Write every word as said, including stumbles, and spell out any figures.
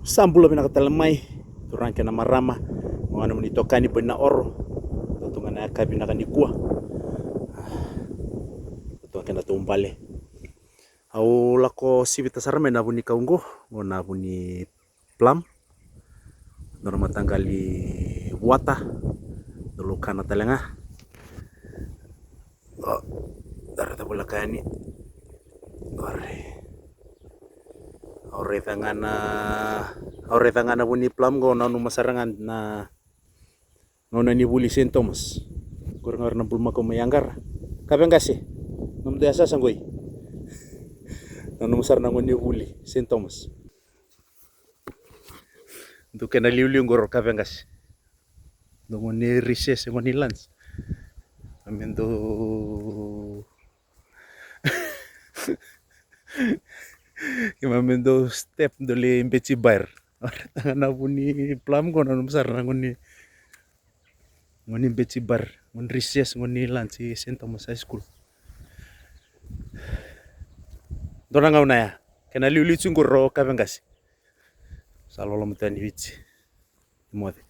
Sa bula vinaka tale mai turaga kei na marama, mo gana moni tokani bai na oro. Totoga na yakavi vinaka nikua. Totoga kei na taubale. Au lako sivita sara mai na vu ni kau qo, qo na vu ni plum. Dua na mataqali vuata. Dua laukana tale ga. O, da raica voleka yani. Ore. Au raica ga na, au raica ga na vu ni plum qo, nanuma sara ga na gauna ni vuli Saint Thomas. Qori ga o ira na bulumakau mai Yaqara. Kaveqase. Nomudou yasayasa qoi. Nanuma sara na gauna ni vuli Saint Thomas. Dou kena liuliu qori o Kaveqase. Dou gauna ni recess, gauna ni lunch. Keimami dou keimami dou step dou lai beci bar. Ore, taga na vu ni plum qo, nanuma sara na gauna ni, gauna ni beci bar, gauna ni recess, gauna ni lunch i Saint Thomas High School. Dua na gauna ya. Kena liuliu tiko qori o Kaveqase. Sa loloma tani Viti. Moce.